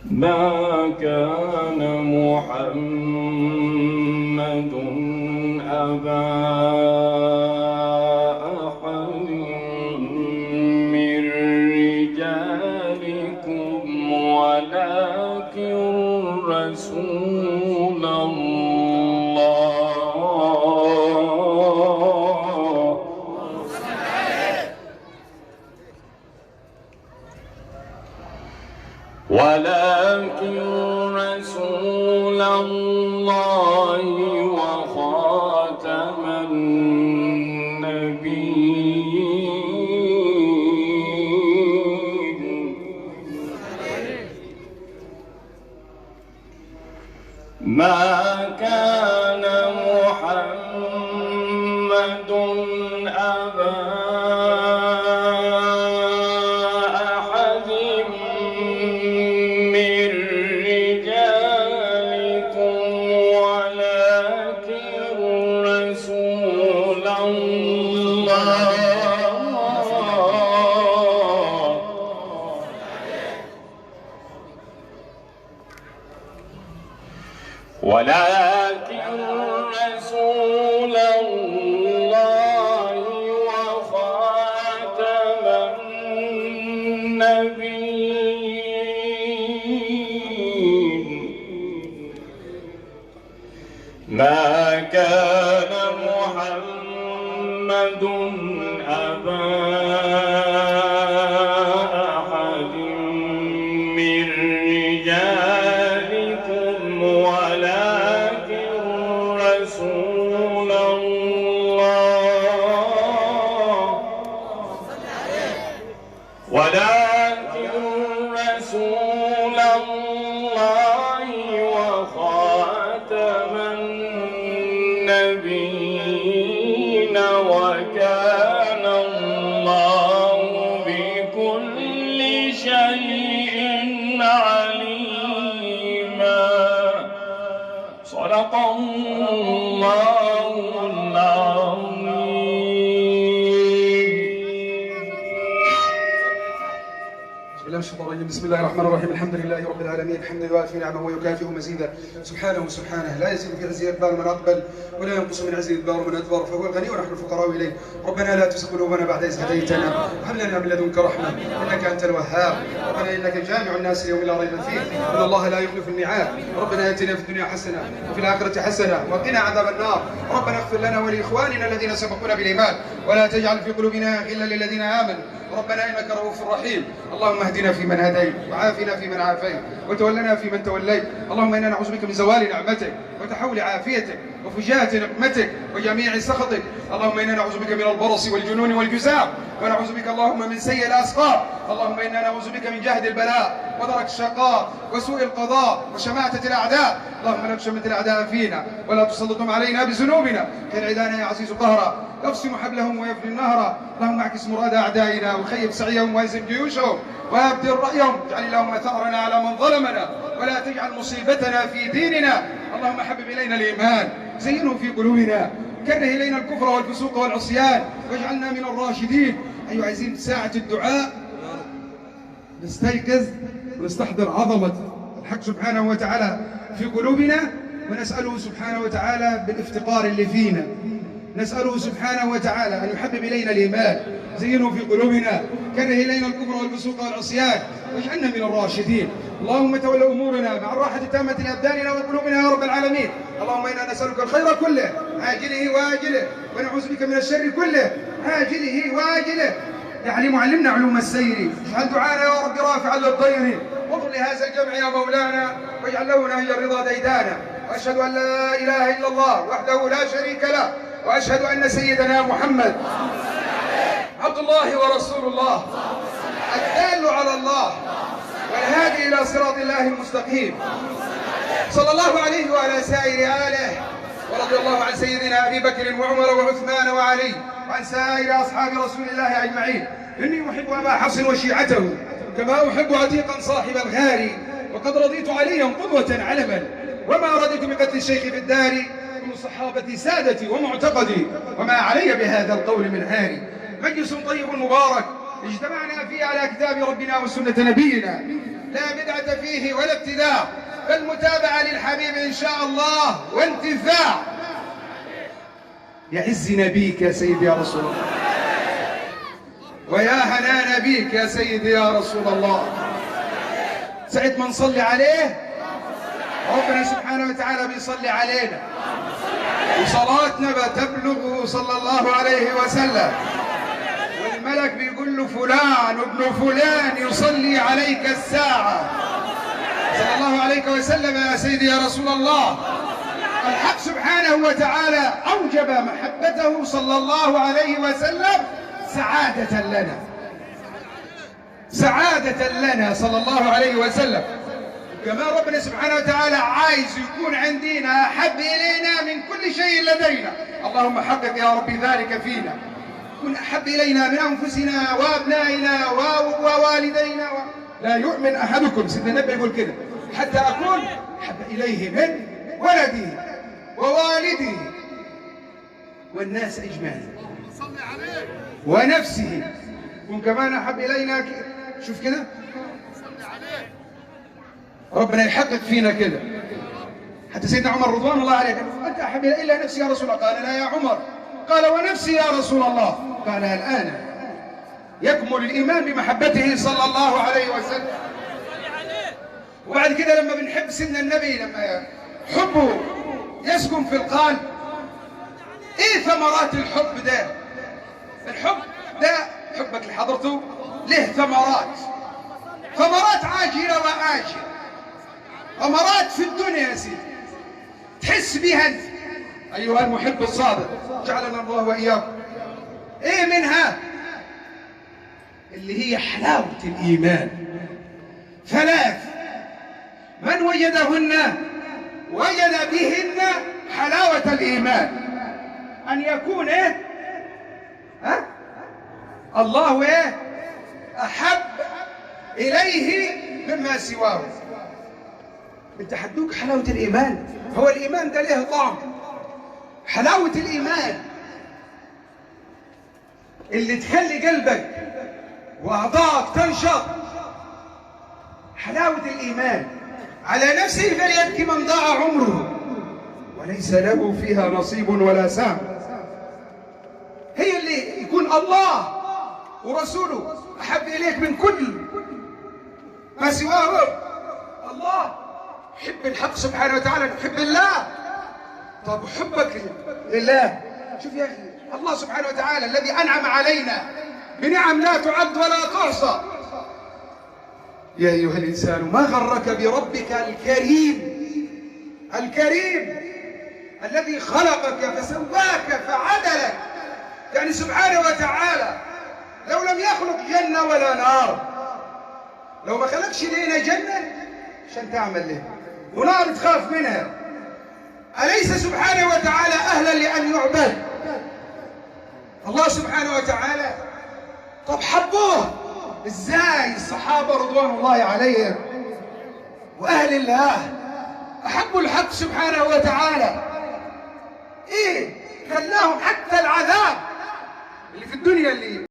ما كان محمد أبا أحد من رجالكم ولكن رسول الله ولكن رسول الله وخاتم النبيين. ما كان محمد أبا أحد من رجالكم ولكن رسول الله ولكن رسول الله وخاتم النبيين. ما كان محمد أبا أحد من رجالكم ولكن رسول الله ولكن رسول الله وخاتم النبيين وكان الله بكل شيء عليما. صدق الله العظيم. بسم الله الرحمن الرحيم. الحمد لله رب العالمين، حمدا يوافي نعمه ويكافئ مزيدا، سبحانه سبحانه لا يزيد في عزه ادبار من اقبل ولا ينقص من عزه ادبار من ادبر، فهو الغني ونحن الفقراء اليه. ربنا لا تزغ قلوبنا بعد إذ هديتنا وهب لنا من لدنك رحمه انك انت الوهاب. ربنا انك جامع الناس ليوم لا ريب فيه ان الله لا يخلف الميعاد. ربنا اتنا في الدنيا حسنه وفي الاخره حسنه وقنا عذاب النار. ربنا اغفر لنا ولاخواننا الذين سبقونا بالايمان ولا تجعل في قلوبنا غلا للذين امنوا ربنا انك رؤوف رحيم. اللهم اهدنا فيمن هديت وعافنا فيمن عافيت وتولنا فيمن توليت. اللهم انا نعوذ بك من زوال نعمتك وتحول عافيتك وفجاءة نقمتك وجميع سخطك. اللهم انا نعوذ بك من البرص والجنون والجزام، ونعوذ بك اللهم من سيء الاسقام. اللهم انا نعوذ بك من جهد البلاء ودرك الشقاء وسوء القضاء وشماتة الاعداء. اللهم لا تشمت الاعداء فينا ولا تسلطهم علينا بذنوبنا. كن عدانا يا عزيز قهرا، يفصم حبلهم ويفني النهر. اللهم اعكس مراد اعدائنا وخيب سعيهم واهزم جيوشهم وابدل رايهم. اجعل اللهم ثأرنا على من ظلمنا ولا تجعل مصيبتنا في ديننا. اللهم حبب الينا الايمان، زينه في قلوبنا، كره الينا الكفر والفسوق والعصيان واجعلنا من الراشدين. ايها عايزين ساعة الدعاء نستيقظ ونستحضر عظمة الحق سبحانه وتعالى في قلوبنا، ونسأله سبحانه وتعالى بالافتقار اللي فينا. نسأله سبحانه وتعالى أن يحبب إلينا الإيمان، زينه في قلوبنا، كره إلينا الكفر والفسوق والعصيان واجعلنا من الراشدين. اللهم تول أمورنا مع الراحة التامة لأبداننا وقلوبنا يا رب العالمين. اللهم إنا نسألك الخير كله عاجله وآجله، ونعوذ بك من الشر كله عاجله وآجله. يعني معلمنا علوم السير، اجعل دعانا يا رب رافعا للطير، وانظر لهذا الجمع يا مولانا واجعل له نهج الرضا ديدانا. واشهد ان لا اله الا الله وحده لا شريك له، واشهد ان سيدنا محمد عبد الله ورسول الله الدال على الله والهادي الى صراط الله المستقيم، صلى الله عليه وعلى سائر اله، ورضي الله عن سيدنا ابي بكر وعمر وعثمان وعلي وعن سائر اصحاب رسول الله اجمعين. اني احب ابا حفص وشيعته كما احب عتيقا صاحب الغار. لقد رضيت عليا قدوة علما، وما رضيت بقتل الشيخ في الدار. كل صحابتي سادتي ومعتقدي، وما علي بهذا القول من عاري. مجلس طيب مبارك اجتمعنا فيه على كتاب ربنا وسنة نبينا، لا بدعة فيه ولا ابتداع، بل متابعة للحبيب إن شاء الله وانتفاع. يعز نبيك يا سيدي يا رسول الله، ويا هنا نبيك يا سيدي يا رسول الله. ساعة ما نصلي عليه ربنا سبحانه وتعالى بيصلي علينا، وصلاتنا بتبلغه صلى الله عليه وسلم. والملك بيقول له فلان ابن فلان يصلي عليك الساعة، صلى الله عليه وسلم يا سيدي يا رسول الله. الحق سبحانه وتعالى أوجب محبته صلى الله عليه وسلم سعادة لنا، سعادة لنا صلى الله عليه وسلم. كمان ربنا سبحانه وتعالى عايز يكون عندنا أحب إلينا من كل شيء لدينا. اللهم حقق يا ربي ذلك فينا، يكون أحب إلينا من أنفسنا وأبنائنا ووالدينا لا يؤمن أحدكم، سيدنا النبي يقول كده، حتى أكون أحب إليه من ولده ووالده والناس أجمعين ونفسه. يكون كمان أحب إلينا. شوف كده ربنا يحقق فينا كده. حتى سيدنا عمر رضوان الله عليه قال أنت أحب إلا نفسي يا رسول الله؟ قال لا يا عمر. قال ونفسي يا رسول الله؟ قال الآن يكمل الإيمان بمحبته صلى الله عليه وسلم. وبعد كده لما بنحب سيدنا النبي، لما حبه يسكن في القلب، إيه ثمرات الحب ده؟ الحب ده حبك لحضرته له ثمرات، ثمرات عاجلة وآجلة، ثمرات في الدنيا يا سيدي تحس بها أنت أيها المحب الصادق، جعلنا الله وإياكم. إيه منها؟ اللي هي حلاوة الإيمان. ثلاث من وجدهن وجد بهن حلاوة الإيمان. أن يكون إيه؟ ها؟ الله إيه؟ أحب إليه مما سواه. أنت حدوك حلاوة الإيمان. هو الإيمان ده له طعم. حلاوة الإيمان اللي تخلي قلبك وأعضائك تنشط، حلاوة الإيمان. على نفسه فليبكي من ضاع عمره وليس له فيها نصيب ولا سهم. هي اللي يكون الله ورسوله أحب إليك من كل ما سواه. الله حب الحق سبحانه وتعالى، نحب الله. طب حبك لله، شوف يا أخي الله سبحانه وتعالى الذي أنعم علينا بنعم لا تعد ولا تحصى. يا أيها الإنسان ما غرك بربك الكريم، الكريم الذي خلقك فسواك فعدلك. يعني سبحانه وتعالى لو لم يخلق جنة ولا نار، لو ما خلقش لنا جنة عشان تعمل لها ونار تخاف منها، أليس سبحانه وتعالى أهلا لأن يعبد؟ الله سبحانه وتعالى. طب حبوه إزاي الصحابة رضوان الله عليهم وأهل الله أحبوا الحق سبحانه وتعالى؟ إيه خلاهم حتى العذاب اللي في الدنيا اللي